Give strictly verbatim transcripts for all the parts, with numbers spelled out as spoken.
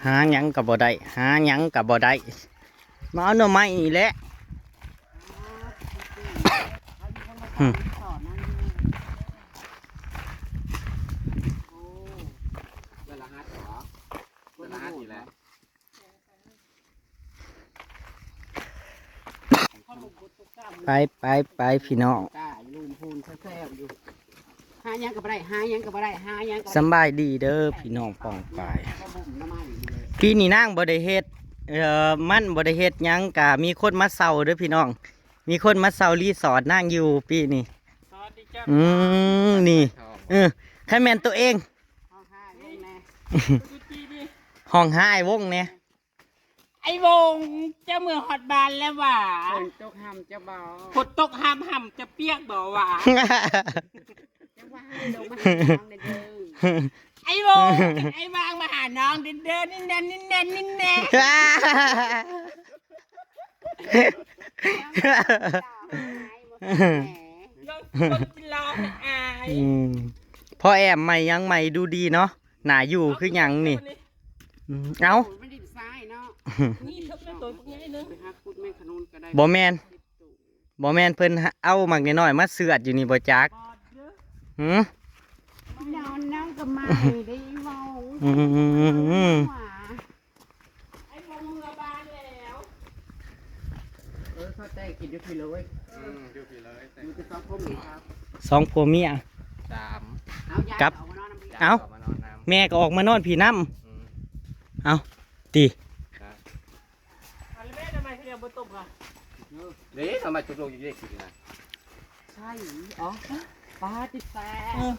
หาหยังก็บ่ได้ หาหยังก็บ่ได้ มาเอาหน่อไม้นี่แหละ หึ เวลาหัดเหรอ เวลาหัดนี่แหละ ไปไปไปพี่น้อง กล้าอยู่ลุมพูนแซ่บๆอยู่ หาหยังก็บ่ได้ หาหยังก็บ่ได้ หาหยังก็บ่ได้ สำบายดีเด้อพี่น้องป้องปาย ก็บ่มน้ำมันอยู่เลย ปีนี้นางบ่ได้เฮ็ด เอ่อ มันบ่ได้เฮ็ดหยัง กะมีคนมาเช่าเด้อพี่น้อง มีคนมาเช่ารีสอร์ทนางอยู่ปีนี้ สวัสดีจ้า อืม นี่ เออ คันแม่นตัวเอง ห้องห้ายวงแน่ ห้องห้ายวงแน่ ไอ้วง เจ้าเมืองฮอดบ้านแล้วหว่า ฝนตกห้ำจะเบา ฝนตกห้ำห้ำจะเปียกบ่หว่า จะว่าให้ลงมาหาน้องเด้อ ไอ้วง ไอ้วางมาหาน้องเด้อเด้อ นี่แน่ นี่แน่ นี่แน่ น้องคนกินเหล้าให้อาย อืม พ่อแอมใหม่ยังใหม่ดูดีเนาะ หนาอยู่คือหยังนี่ อืม เอ้า โอ้ยมันดินทรายเนาะ นี่เทิกแม่ตัวพวกนี้นึง ไปหาขุดแม่ขนุนก็ได้ บ่แม่น บ่แม่นเพิ่นเอาหมากน้อยๆมาเสือดอยู่นี่บ่จัก บอดเด้อ หืม นอนนั่งกับไม้ได้เว้า อืม ไอ้วงเมือบ้านแล้ว เออ เข้าใจกินอยู่พี่เลย อืม อยู่พี่เลย อยู่ที่สองคนนี่ครับ สองผัวเมีย สาม เอายาย ครับ เอามานอนนำพี่ เอา เอามานอนนำ แม่ก็ออกมานอนพี่นำ อืม เอา ติ นะ อันนี้แม่ทำไมเขาเรียกบ่ตบอ่ะ เด้ทำไมจุดลงอยู่เด็กสินะ ใช่ อ๋อ ปลาติดแซ่ เออ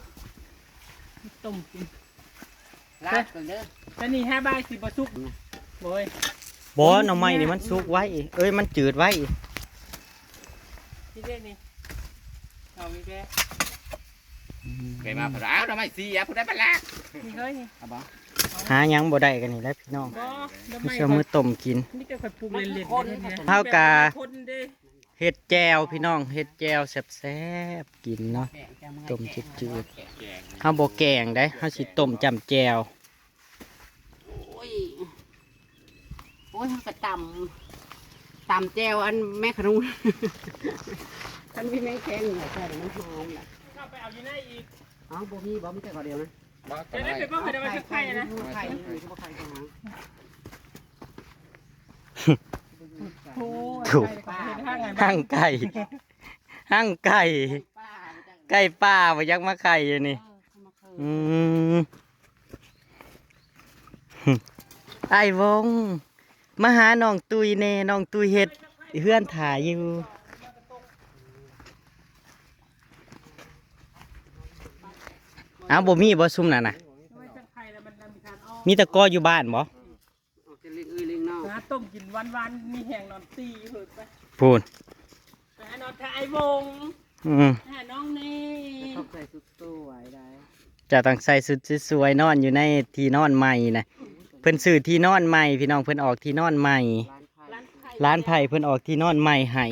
ต้มกิน ลาบก่อนเด้อ แต่นี่ห้าใบสิบ่สุก โอ้ย บ่ หน่อไม้นี่มันสุกไว้ เอ้ย มันจืดไว้ นี่เด้นี่ เอาอีกแล้ว ไปมาพอดี อ้าว หน่อไม้เสีย ผู้ใดไปลัก นี่เฮ้ย เอาบ่ หาหยังบ่ได้กันนี่แหละพี่น้อง บ่ หน่อไม้ เชื่อมือต้มกิน นี่ก็ค่อยปลูกเล่นๆ คน นี่นะ เท่ากับ คนเด้ เฮ็ดแจ่วพี่น้อง เฮ็ดแจ่วแซ่บๆกินเนาะ แกงจะเมื่อย ต้มจืดๆ แกง เฮาบ่แกงเด้ เฮาสิต้มจ้ำแจ่ว โอ้ย โอ้ย มันก็ตำ ตำแจ่วอันแม่ขนุน คันมีแมงแคงอยู่ใส่มันหอมล่ะ เข้าไปเอาอยู่ในอีก เอ้า บ่มี บ่มีแต่ข้าวเดียวนะ บ่ จะได้ไปบ่ ให้ได้มาสักไข่นะ ไข่ ไข่ ไข่ ไข่ ถูก ไข่ ห้างไก่ ห้างไก่ ป้า ไก่ป่าบ่อยากมาไข่อยู่นี่ เออ มาไข่ อืม ไอ้วง มาหาน้องตุยแน่ น้องตุยเฮ็ดเฮือนถ่าอยู่ เอ้า บ่มีบ่ซุมนั่นน่ะ มีแต่กออยู่บ้านบ่ ออกจะเลี้ยงเอ้ยเลี้ยงน้อง หาต้มกินวันๆ มีแหงนอนตีอยู่เหิดไป พูน ไปหานอนกับไอ้วง อืม ไปหาน้องเน่ ต้องใส่ชุดสวยได้ จะต้องใส่ชุดสวยๆ นอนอยู่ในที่นอนใหม่นะ เพิ่นซื้อที่นอนใหม่ พี่น้อง เพิ่นออกที่นอนใหม่ ร้านไผ่ ร้านไผ่ ร้านไผ่เพิ่นออกที่นอนใหม่ให้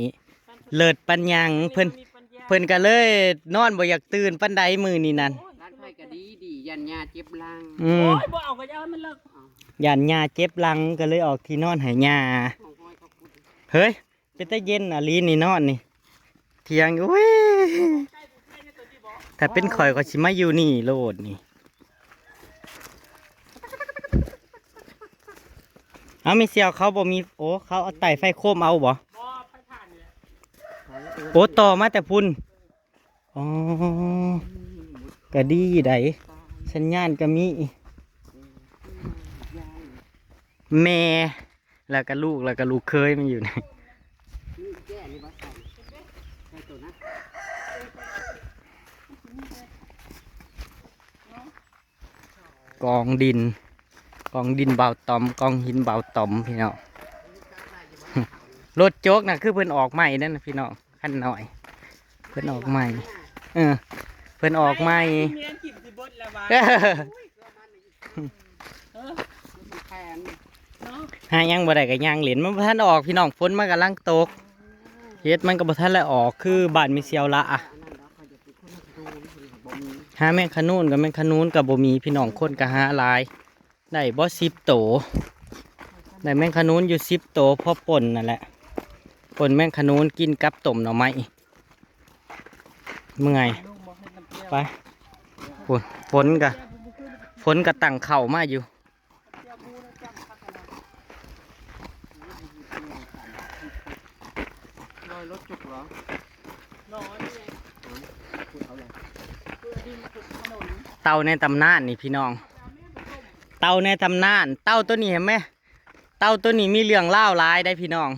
เลิศปานหยัง เพิ่น มีปัญญา เพิ่นก็เลยนอนบ่อยากตื่นปานใดมื้อนี้นั่น ร้านไผ่ก็ดีดี ยันยาเจ็บหลัง อืม โอ้ย บ่เอาก็จะเอามันเลิก ยันยาเจ็บหลังก็เลยออกที่นอนให้ยา ของห้อยเขาพูด เฮ้ย เป็นตาเย็นอะลีนี่นอนนี่ เที่ยง อุ้ย ถ้าเป็นข่อยก็สิมาอยู่นี่โลดนี่ เอาไม่เสียวเขาบ่มี โอ้ เขาเอาไต่ไฟโคมเอาบ่ บ่ ไฟถ่านนี่แหละ โอ้ ต่อมาแต่พุ่น อ๋อ ก็ดีได สัญญาณก็มี แม่ แล้วก็ลูก แล้วก็ลูกเขยมันอยู่นี่ นี่แก้นี่บ่ใส่ ใส่ตัวนะ กองดิน กองดินเบาต๋อม กองหินเบาต๋อมพี่น้อง รถโจ๊กน่ะคือเพิ่นออกใหม่นั่นน่ะพี่น้อง คันน้อย เพิ่นออกใหม่ เออ เพิ่นออกใหม่ เมียกินสิเบิดแล้ววะ เออ เออ แพง หายังบ่ได้ก็ย่างเล่น มันบ่ทันออกพี่น้อง ฝนมันกำลังตก เห็ดมันก็บ่ทันได้ออก คือบ้านมีเสียวละอะ หาแมงขะนูนกับแมงขะนูนกับบ่มีพี่น้อง คนก็หาหลาย ได้บ่สิบโต ได้แมงขนุนอยู่สิบโต พอป่นนั่นแหละ ป่นแมงขนุนกินกับต้มหน่อไม้ เมื่อย ไป ฝน ฝนกะ ฝนกะตั้งเข้ามาอยู่ รอยรถจุกเหรอ เต่าในตำนานนี่พี่น้อง เต่าในตำนาน เต่าตัวนี้เห็นไหม เต่าตัวนี้มีเรื่องเล่าหลายได้พี่น้อง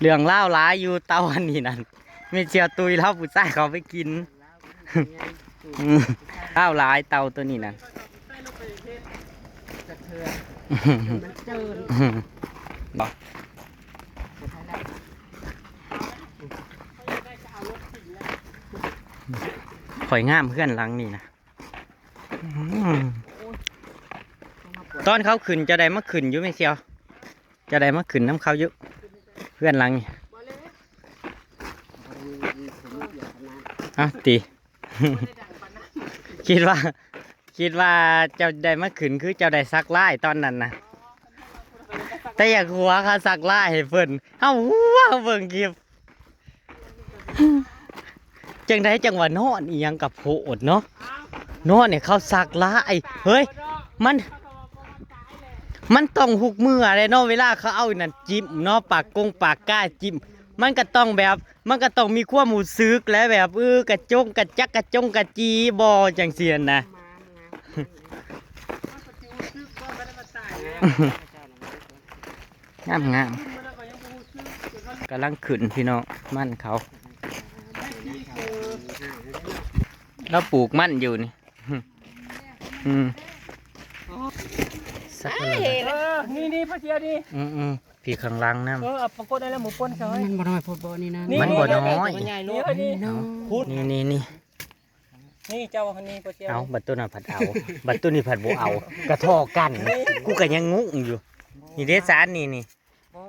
เรื่องเล่าหลายอยู่เต่าอันนี้นั่น มีเชียวตุยเล่าผู้ชายเขาไปกิน อืม เล่าหลายเต่าตัวนี้นั่น บอก ข่อยงามเพื่อนหลังนี่นะ อืม ตอนเขาขึ้นจะได้มาขึ้นอยู่ไม่เชียว จะได้มาขึ้นน้ำเขาอยู่ เพื่อนหลังนี่ อ่ะติ คิดว่า คิดว่าเจ้าได้มาขึ้นคือเจ้าได้สักลายตอนนั้นนะ แต่อยากหัวเขาสักลายให้เพิ่น เอาหัวเบิ่งคลิป จังได๋จังว่านอนอีหยังกับโพดเนาะ นอนเนี่ยเขาสักลาย เฮ้ย มัน มันต้องหุกเมื่อเลยเนาะ เวลาเขาเอานั่นจิ้มเนาะ ปากกงปากกาจิ้ม มันก็ต้องแบบ มันก็ต้องมีความรู้สึกและแบบ เออ กระจงกระจักกระจงกระจีบ่จังซี่นะ งามงาม กำลังขึ้นพี่น้อง มันเขา เราปลูกมันอยู่นี่ อืม สักอะไร เออ นี่นี่พ่อเชียร์นี่ อืมอืม พี่ข้างหลังนะ เออ เอาปรากฏอะไรหมูป่นใส่ มันบ่น้อยโพดบ่นี่นะ นี่ มันบ่น้อย นี่ นี่ นี่ นี่ นี่ นี่ นี่เจ้าคนนี้พ่อเชียร์ เอา บัดตัวนั้นผัดเอา บัดตัวนี้ผัดบ่เอา กระทอกัน กูก็ยังงงอยู่ นี่เด้สารนี่นี่ อ๋อ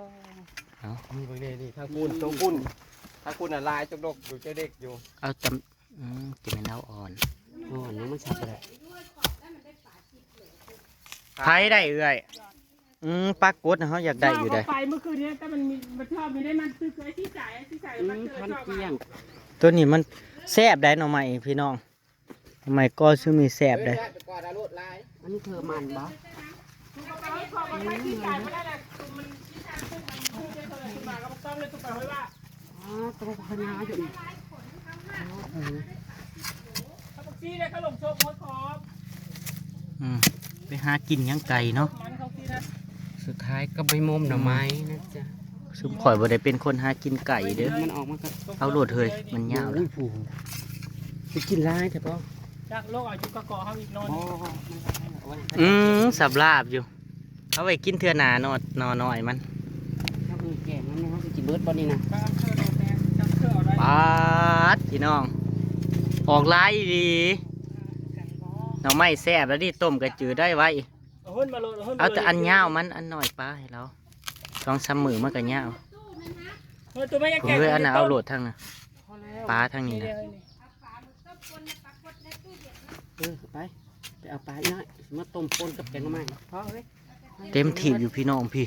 เอา นี่เบิ่งนี่ นี่ ทางคุณ ทางคุณ ทางคุณน่ะลายจกดกอยู่ เจ้าเด็กอยู่ เอาจำ อืม จะเป็นเอาอ่อน อ่อนเนาะ มันสับอะไร ไผได้เอื้อย อืม ปรากฏนะ เขาอยากได้อยู่เด้ ไปเมื่อคืนนี้ แต่มันมี มันชอบ มีได้มันซื้อ ไอ้ที่จ่าย ไอ้ที่จ่าย อืม มันเจอ พัน ชอบ เกลี้ยง ตัวนี้มันแซ่บได้หน่อไม้พี่น้อง หน่อไม้ก็ซื้อมีแซ่บได้ อันนี้คือมันบ่ อ๋อ ตัวพญาอยู่นี่ อืม ไปหากินหยังไก่เนาะ สุดท้ายก็ไปมุมหน่อไม้นะจ๊ะ ซุมข่อยบ่ได้เป็นคนหากินไก่เด้อ มันออกมาก็ เอาโลดเฮ้ย มันยาว โอ้ย ผู้ ไปกินหลายแต่บ่ จักโลกเอาอยู่กะเกาะเฮาอีกนอน บ่ มันเอาไว้ อืม สับลาบอยู่ เอาไว้กินเทื่อหน้า หน่อ หน่อน้อยมัน เอาไปแกงมัน มันสิกินเบิดบ่นี่นะ ปาดพี่น้อง ออกหลายอีหลี หน่อไม้แซ่บแล้วนี่ ต้มกะจืดได้ไว้ เอาเฮิ่นมาโลด เอาเฮิ่นมาโลด เอาแต่อันยาวมัน อันน้อยปาให้เรา สองสามมื้อมันก็ยาว เฮ้ย ตัวไม่ยัง ผม แกะ เลยอันน่ะ เอาโลดทางน่ะ พอแล้ว ปาทางนี้นะ เออ ไป ไปเอาปลาอีกหน่อย มาต้มป่นกับแกงหน่อไม้ พอเฮ้ย เต็มที่อยู่พี่น้องพี่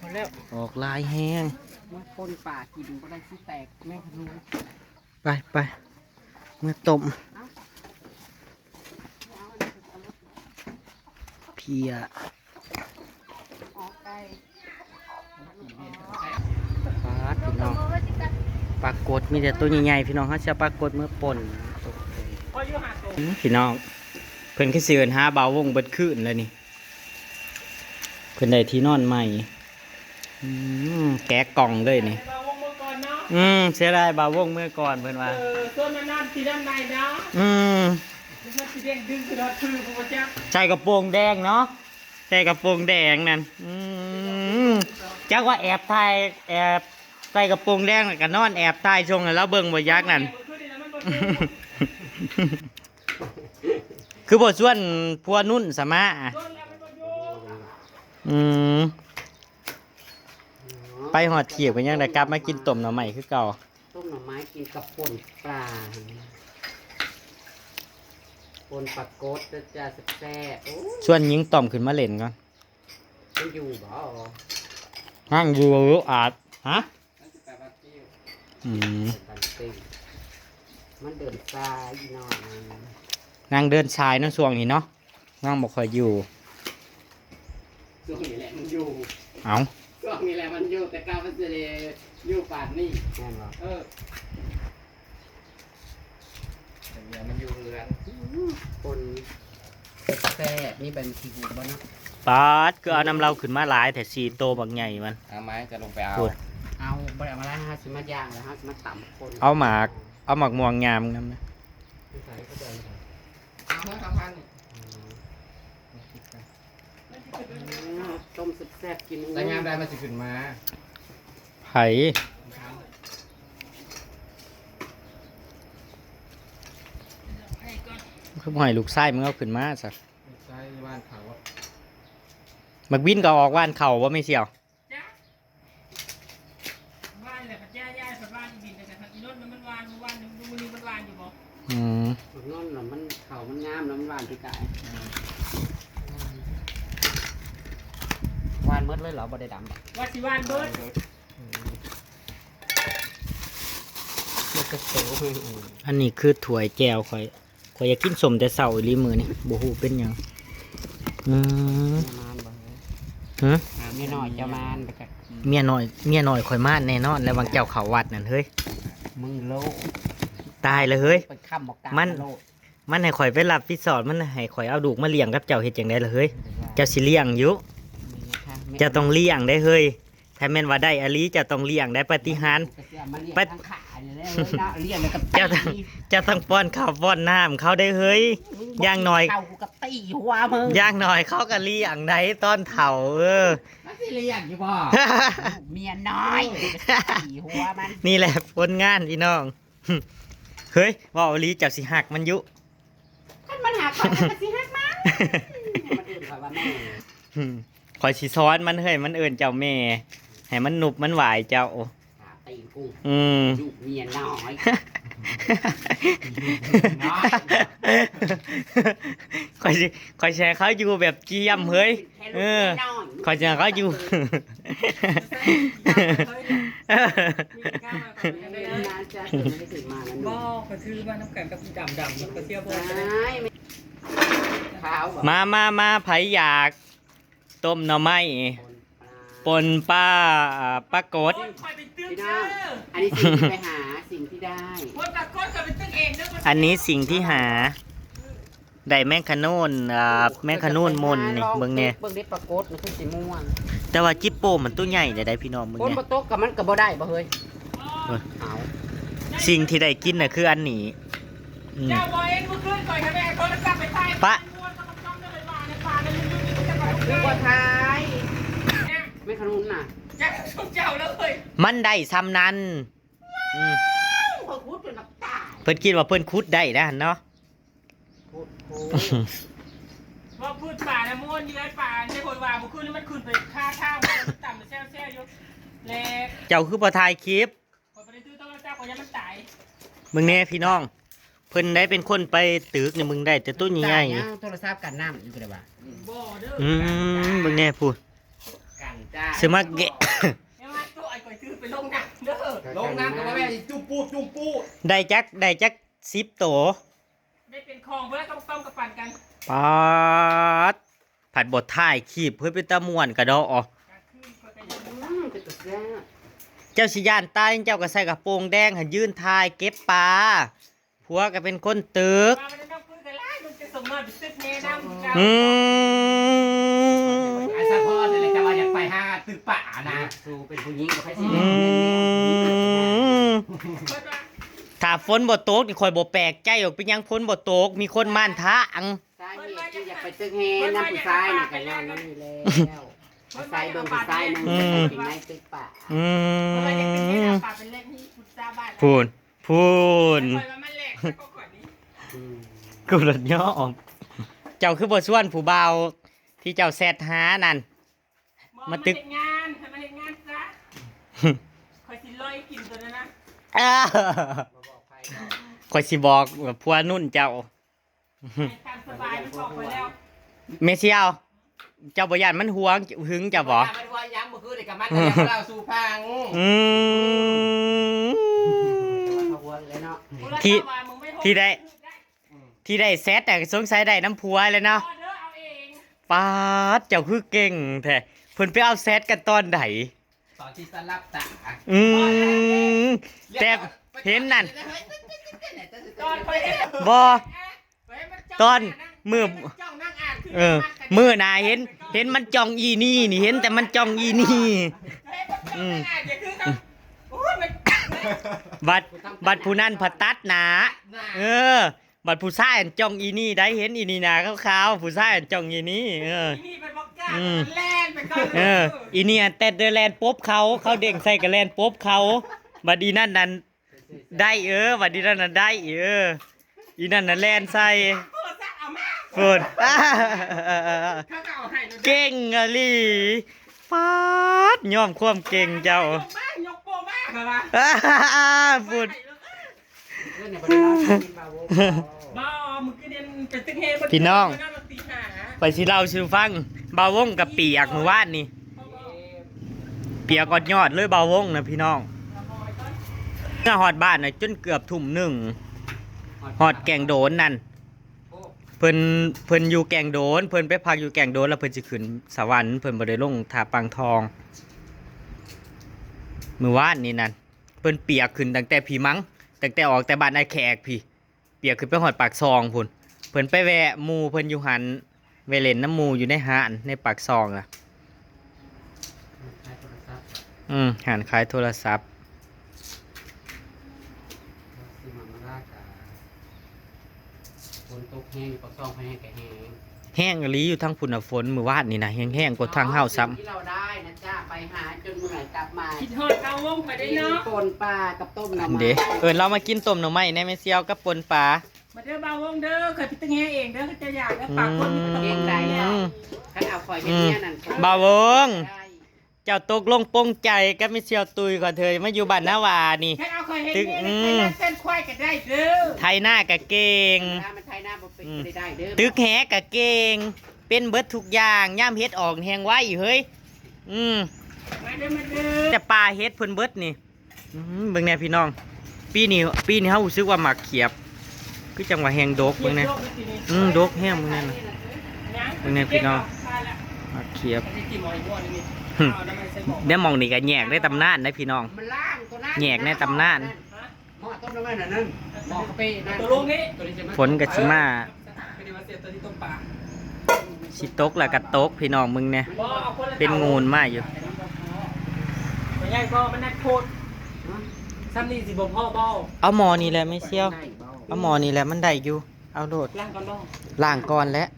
พอแล้ว ออกหลายแฮง มาป่นปลากินบ่ได้สิแตกแม่งขนุน ไป ไป เมื่อต้ม เพีย ปาดพี่น้อง ปรากฏมีแต่ตัวใหญ่ๆ พี่น้อง เขาจะปรากฏเมื่อป่น อืม พี่น้อง เพิ่นคือสิเอิ้นหาบ่าววงเบิดคืนแล้วนี่ เพิ่นได้ที่นอนใหม่ อืม แกะกล่องเลยนี่ บ่าววงเมื่อก่อนเนาะ อืม เสียดายบ่าววงเมื่อก่อนเพิ่นว่า เออ ส่วนมันนอนที่ด้านในเนาะ อืม มันสิเด้งดึงขึ้นรถคือบ่จัก ใส่กระโปรงแดงเนาะ ใส่กระโปรงแดงนั่น อืม จักว่าแอบถ่าย แอบใส่กระโปรงแดงแล้วก็นอนแอบถ่ายช่วงนั้นแล้วเบิ่งบ่ยักนั่น คือบ่ชวนผัวนุ่นสมา อืม ไปฮอดเทียบกันยังได้กลับมากินต้มหน่อไม้คือเก่า ต้มหน่อไม้กินกับป่นปลา ปนปลากดเด้อจ้า แซ่บๆ โอ้ย ชวนหญิงต่อมขึ้นมาเล่นก่อน มันอยู่บ่ ห้างอยู่อาด ฮะ มันสิไปบาร์คิว อืม เป็นบันเต็ง มันเดินสายอีน้อยนั่น นางเดินสายเนาะช่วงนี้เนาะ นางบ่ค่อยอยู่ ช่วงนี้แหละมันอยู่ เอ้า ช่วงนี้แหละมันอยู่ แต่เก่ามันสิได้อยู่ปานนี้ แม่นบ่ เออ แต่เมียมันอยู่เฮือน คนแซ่บๆ มีใบมะกรูดบ่เนาะ ปาด คือเอาน้ำเหล้าขึ้นมาหลายแท้ สี่โตบักใหญ่มัน เอาไม้จะลงไปเอา พูด เอา บ่ได้เอามาแล้ว เฮาสิมาย่างแล้ว เฮาสิมาตำคน เอาหมาก เอาหมากม่วงยามนำนะ เอาเฮ้ย คำพันนี่ อืม ต้มแซ่บๆ กิน แล้วยามใดมันสิขึ้นมา ไผ คือบ่ให้ลูกชายมึงเอาขึ้นมาซะ ลูกชายว่านเขาอะ บักวินก็ออกว่านเขาบ่แม่เสี่ยว จ้ะ ว่านแหละ พัดย่าย่าพัดว่านอีดิน แต่พัดอีนนท์มัน มันว่าน มันว่าน มัน มัน มันว่านอยู่บ่ อืม บักนนท์น่ะมัน เขามันงามนะ มันว่านปีกาย ว่านหมดเลยเหรอ บ่ได้ดำบ่ ว่าสิว่านเบิด มันกระโตกเลย อันนี้คือถ้วยแจ่วข่อย ข่อยอยากกินส้มแต่เช้าอีหลีมื้อนี้ บ่ฮู้เป็นหยัง อืม แม่ม่านบ่ ฮะ เมียน้อยเจ้าม่านไปจ้ะ เมียน้อย เมียน้อยข่อยม่านแน่นอน แล้วบางเจ้าเข้าวัดนั่น เฮ้ย มึงโลก ตายแล้วเฮ้ย ไปค้ำบอกกา มัน โลก มันให้ข่อยไปรับผิดชอบ มันให้ข่อยเอาลูกมาเลี้ยงกับเจ้า เฮ็ดจั่งใดล่ะเฮ้ย เจ้าสิเลี้ยงอยู่ เจ้าต้องเลี้ยงได้เฮ้ย ถ้าแม่นว่าได้อหลี เจ้าต้องเลี้ยงได้ปาฏิหาริย์ กูก็สิเอามาเลี้ยง ปะ ทั้งขาอยู่แล้วเนาะ เลี้ยงแล้วก็ เจ้าต้อง ตี เจ้าต้องป้อนข้าวป้อนน้ำเขาได้เฮ้ย มึงบ่ อย่างน้อย กินข้าวกูก็ตีหัวมึง อย่างน้อยเขาก็เลี้ยงได้ตอนเฒ่า เออ มันสิเลี้ยงอยู่บ่ เมียน้อย ตีหัวมัน นี่แหละผลงานพี่น้อง เฮ้ย เว้าอีหลี เจ้าสิฮักมันอยู่ คันมันฮักข้อย ข้อยก็สิฮักมัน มันเอิ้นข้อยว่าแม่ อืม ข่อยสิสอนมันเฮ้ย มันเอิ้นเจ้าแม่ ให้มันนุบมันไหว้เจ้า หาตีนกู อืม ลูกเมียน้อย น้อย ข่อยสิ ข่อยสิให้เขาอยู่แบบเจียมเฮ้ย เออ ข่อยสิให้เขาอยู่ น่าจะไม่ได้ถือมาแล้วหนู บ่ ก็คือว่านำกันกับอีดำๆ มันก็เสียบ่ ใช่ ขาวบ่ มา มา มา ไผอยาก ต้มหน่อไม้ ปนปลา ปนปลา อ่า ปลากด โอ้ย ข่อยไปตึก พี่น้อง เด้อ อันนี้สิ่งที่ไปหา สิ่งที่ได้ โอ้ย ปลากดข่อยไปตึกเองเด้อ อันนี้สิ่งที่หา ได้แมงขะโนน อ่า แมงขะโนนมนนี่ เบิ่งแน่ เบิ่งได้ปลากดมันคือสีม่วง แต่ว่าจิปโปมันตัวใหญ่ได้ พี่น้อง เบิ่ง ฝน แน่ บ่ตกกับมันก็บ่ได้บ่เฮ้ย เออ เอา สิ่งที่ได้กินน่ะคืออันนี้ อืม เจ้าบ่เองเมื่อคืนข่อยก็ได้โทรศัพท์ไปถ่าย ปะ ม่วนกับจ้องได้เลยว่าในป่าในลึกๆนี่มันจะมา คือบ่ถ่าย เนี่ย แมงขะโนนน่ะ จักซุมเจ้าเลย มันได้ส่ำนั้น อืม ข่อยขุดจนน้ำตา เพิ่นคิดว่าเพิ่นขุดได้แล้วหั่นเนาะ ขุด ขุด ว่าพืชป่านะม่วนอยู่ไอ้ป่าในคนว่าเมื่อคืนนี้มันขึ้นไปคาทางมันต่ำแซ่วๆอยู่ และ เจ้าคือบ่ถ่ายคลิป ข่อยบ่ได้ถือโทรศัพท์ ข่อยย่านมันตาย มึงแน่พี่น้อง เพิ่นได้เป็นคนไปตึกนี่ มึงได้แต่ตัวใหญ่ๆ ตายย่างโทรศัพท์กันน้ำอยู่ก็ได้ว่า บ่เด้อ อืม มึงแน่พูด กันจ้า ซื้อมาแกะ แม่ว่าตัวไอ้ข่อยถือไปลงน้ำเด้อ ลงน้ำก็ว่าแม่นจุ๊บปุ๊บจุ๊บปุ๊บ ได้จัก ได้จักสิบโต ได้เป็นของเพิ่นแล้วก็ต้มกับปั่นกัน ป๊าด ผัดบดถ่ายคลิปเฮ้ย เป็นตาม่วนกะดอ กลางคืนข่อยก็ยัง อืม เป็นตาแซ่บ เจ้าสิย่านตาย เจ้าก็ใส่กระโปรงแดงหันยืนถ่ายเก็บปลา ผัวก็เป็นคนตึก ว่ามันจะต้องคุยกันหลาย มันจะส่งมาเป็นตึกแน่นำคือเก่า อืม ไอ้สะพอนนี่แหละจะว่าอยากไปหาตึกป่านะ สูเป็นผู้หญิงก็ไปสิ อืม ถ้าฝนบ่ตกนี่ข่อยบ่แปลกใจหรอก เป็นหยังฝนบ่ตก มีคนม่านทาง สาเหตุที่อยากไปตึกแฮนนะผู้ชายนี่ก็ย้อนนั่นนี่แล้ว อาศัยเบิ่งผู้ชายนั่ง อืม กินในตึกป่า อืม เพิ่นว่าอยากเป็นแม่นางป่าเป็นแรกนี่พุทธาบ้าน พูน พูน ข่อยว่ามันแรกแล้วก็ข่อยนี่ อืม กูหลุดย่อออก เจ้าคือบ่ชวนผู้บ่าวที่เจ้าแชทหานั่น บ่ มาตึก มาเฮ็ดงาน ให้มาเฮ็ดงานซะ ข่อยสิลอยกินตัวนั้นนะ อ้า บ่บอกใครเนาะ ข่อยสิบอกผัวนุ่นเจ้า ตามสบายมันออกไปแล้ว แม่เสี่ยว เจ้าบ่ย่านมันหวงหึงเจ้าบ่ มันว่ายังมื้อคืนนี่ก็มันก็ยังเล่าสู่ฟัง อืม เขาหวงเลยเนาะ ที่ ที่ได้ ที่ได้แซดแต่สงสัยได้น้ำผัวเลยเนาะ ออเดอร์เอาเอง ป๊าด เจ้าคือเก่งแท้ เพิ่นไปเอาแซดกันตอนใด ตอนที่สลับตา อืม แต่เห็นนั่น ตอนไป บ่ ตอนมื้อ เออ มื้อหน้าเห็น เห็นมันจ้องอีนี่นี่ เห็นแต่มันจ้องอีนี่ อืม บัด บัดผู้นั้นผัดตัดหนา เออ บัดผู้ชายอันจ้องอีนี่ได้ เห็นอีนี่หนาขาวๆ ผู้ชายอันจ้องอีนี่ เออ อีนี่เป็นบอกกล้า อืม แล่นไปก่อนเลย เออ อีนี่อันเต้นเดอแลนปบเขา เขาเด้งใส่กับแลนปบเขา บัดอีนั่นนั่น ได้เออ บัดอีนั่นน่ะได้เออ อีนั่นน่ะแล่นใส่ โอ้ซะเอามา โฟน เขาก็เอาให้เลย เก่งอะลี ป๊าด ยอมความเก่งเจ้า ยกมา ยกโปมา เขาว่า โฟน เออเนี่ย บ่ได้เล่าให้กินมาโว้ย บ่ มึงก็เรียนไปตึกเฮ พี่น้อง ไปสิเล่าสู่ฟัง บ่าววงกับเปียกมื้อวานนี่ เปียกอดยอดเลยบ่าววงนะพี่น้อง เมื่อฮอดบ้านน่ะจนเกือบทุ่มหนึ่ง ฮอดแก่งโดนนั่น เพิ่น เพิ่นอยู่แก่งโดน เพิ่นไปพักอยู่แก่งโดน แล้วเพิ่นสิขึ้นสวรรค์ เพิ่นบ่ได้ลงท่าปางทอง มื้อวานนี่นั่น เพิ่นเปียกขึ้นตั้งแต่พี้มั้ง ตั้งแต่ออกแต่บ้านอ้ายแขกพี้ เปียกขึ้นไปฮอดปากซองพู้น เพิ่นไปแวะหมู่เพิ่นอยู่หั้น แวะเล่นนำหมู่อยู่ในห้านในปากซองล่ะ อืม ห้านขายโทรศัพท์ ฝนตกแฮง ปากซองแฮงก็แฮง แฮงอีหลีอยู่ทางพุ้นน่ะ ฝนมื้อวานนี่นะ แฮงๆ กว่าทางเฮาซ้ำ ที่เราได้นะจ๊ะ ไปหาจนเมื่อยกลับมา คิดฮอดบ่าววงไปได้เนาะ ป่นปลากับต้มหน่อไม้ อันเด้ เอิ้นลาวมากินต้มหน่อไม้แหน่แม่เสี่ยวกับป่นปลา มาเด้อบ่าววงเด้อ เคยไปตึกแฮเองเด้อ เขาจะอยากเด้อ ปากคนมีแต่ อืม เกรงใจ คันเอาข่อยเป็นเมียนั่น บ่าววง ได้ เจ้าตกลงปลงใจกับแม่เสี่ยวตุ้ยก่อนเถอะ มาอยู่บ้านนาวานี่ คันเอาข่อยเฮ็ดเมีย ตึก อืม เส้นควายก็ได้เด้อ ไถนาก็เก่ง เวลามันไถนาบ่เป็น อืม ก็ได้เด้อ ตึกแฮก็เก่ง เป็นเบิดทุกอย่าง ยามเห็ดออกแฮงไวเฮ้ย อืม มาเด้อ มาเด้อ แต่ปลาเห็ดเพิ่นเบิดนี่ อืม เบิ่งแหน่พี่น้อง ปีนี้ ปีนี้เฮารู้สึกว่าหมากเขียบ คือจังหวะแฮงดก เบิ่งแหน่ อืม ดกแฮง เบิ่งแหน่นะ เบิ่งแหน่พี่น้อง หมากเขียบ เดี๋ยวหม่องนี่ก็แยกในตำนานนะพี่น้อง มันล่างตัวนั้น แยกในตำนาน หม้อต้มน้ำมันอันนั้น หม้อกาแฟนั่น ตัวลงนี่ ตัวนี้จะมา ฝนก็สิมา ไม่ได้มาเสียตัวที่ต้มปลา สิตกแล้วก็ตกพี่น้อง มึงเนี่ย บ่ เอาคนละ เป็นงูนมาอยู่ ไม่ใช่ก็มันนัดโคตร ซ้ำนี่สิบ่พ่อบ่ เอาหม้อนี่แหละแม่เสี่ยว เอาหม้อนี่แหละมันได้อยู่ เอาโลด ล้างก่อนบ่ ล้างก่อนแหละ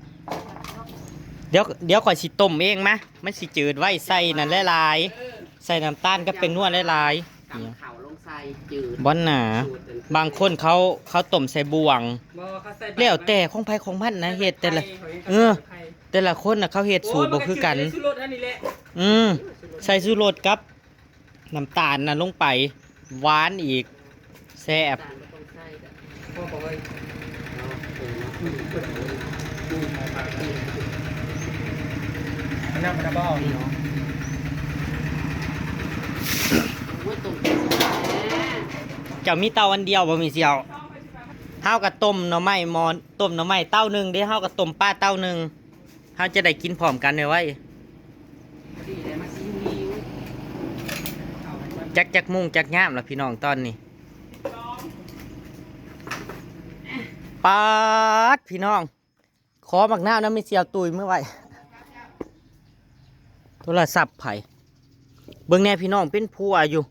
เดี๋ยว เดี๋ยวข่อยสิต้มเองมะ มันสิจืดไว้ ใส่นั่นหลายๆ เออ ใส่น้ำตาลกับแป้งนัวหลายๆ ตำข้าวลงใส่จืด บ่หนา สูตรอัน บางคนเขา เขาต้มใส่บ่วง บ่ เขาใส่ใบ แล้วแต่ของไผของมันนะ เฮ็ดแต่ละ ใส่ไข่ เออ ใส่ไข่ แต่ละคนน่ะเขาเฮ็ดสูตรบ่คือกัน โอ้ย มันก็จืดได้ชูรสอันนี้แหละ อืม ใส่ชูรสกับน้ำตาลน่ะลงไป หวานอีก แซ่บ น้ำตาลก็ต้องใส่เด้อ พ่อบอกว่า เอาเออนะ อันนั้นมันบ่ โอ้ย ต้มเป็นสิบแหน่ เจ้ามีเตาอันเดียวบ่แม่เสี่ยว เฮาก็ต้มหน่อไม้หม้อ ต้มหน่อไม้เตาหนึ่งเด้ เฮาก็ต้มปลาเตาหนึ่ง เฮาจะได้กินพร้อมกันไวๆ พอดีเลยมาซีอิ๊ว จัก จักโมงจักยามล่ะพี่น้องตอนนี้ ป๊าดพี่น้อง ขอหมากนาวนะ มีเสี่ยวตุยเมื่อไหร่ โทรศัพท์ไผ เบิ่งแหน่พี่น้อง เป็นผัวอยู่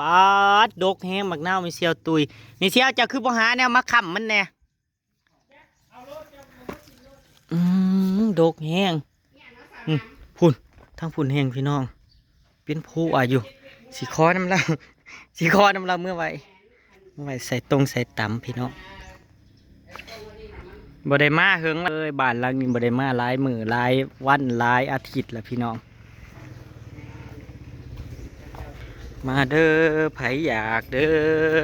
ป๊าด ดกแฮงหมากนาว มีเสี่ยวตุย มีเสี่ยว เจ้าคือบ่หาแนวมาค้ำมันแหน่ อืม ดกแฮง อืม พุ้น ทางพุ้นแฮงพี่น้อง เป็นผัวอยู่ สิขอน้ำลาว สิขอน้ำลาวเมื่อไหร่ เมื่อไหร่ใส่ตรงใส่ตำพี่น้อง บ่ได้มาเฮิงเลย บ้านหลังนี้บ่ได้มาหลายมื้อหลายวันหลายอาทิตย์แล้วพี่น้อง มาเด้อ ไผอยากเด้อ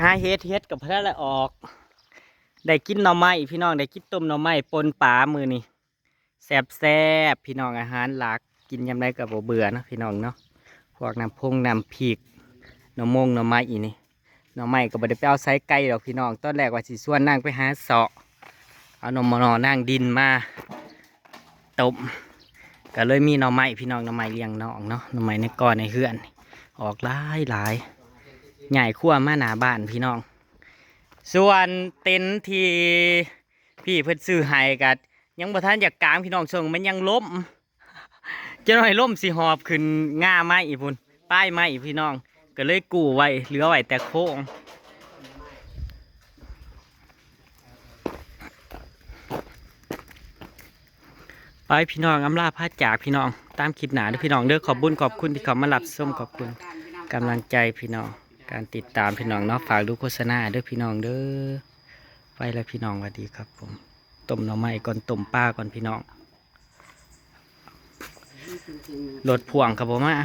หาเห็ด เห็ดก็บ่ทันได้ออก ได้กินหน่อไม้พี่น้อง ได้กินต้มหน่อไม้ปนปลามื้อนี้ แซ่บๆ พี่น้อง อาหารหลัก กินยามใดก็บ่เบื่อเนาะพี่น้องเนาะ พวกน้ำพงน้ำพริก หน่อมงหน่อไม้อีนี่ หน่อไม้ก็บ่ได้ไปเอาไสไกลดอกพี่น้อง ตอนแรกว่าสิชวนนางไปหาเสาะ เอาหน่อมะนอ นางดินมา ต้ม ก็เลยมีหน่อไม้พี่น้อง หน่อไม้เลี้ยงน้องเนาะ หน่อไม้ในกอในเฮือน ออกหลายหลาย ย้ายครัวมาหน้าบ้านพี่น้อง ส่วนเต็นท์ที่พี่เพิ่นซื้อให้ก็ยังบ่ทันอยากกางพี่น้อง ช่วงมันยังล้ม จักหน่อยล้มสิหอบขึ้นง่าไม้อีกพุ้น ป้ายไม้อีกพี่น้อง ก็เลยกู้ไว้ เหลือไว้แต่โครง ไปพี่น้อง อำลาพาจากพี่น้อง ตามคลิปหน้าเด้อพี่น้องเด้อ ขอบบุญขอบคุณที่เข้ามารับชม ขอบคุณกำลังใจพี่น้อง การติดตามพี่น้องเนาะ ฝากดูโฆษณาเด้อพี่น้องเด้อ ไปแล้วพี่น้อง สวัสดีครับผม ต้มหน่อไม้ก่อน ต้มปลาก่อนพี่น้อง รถพ่วงครับผมมา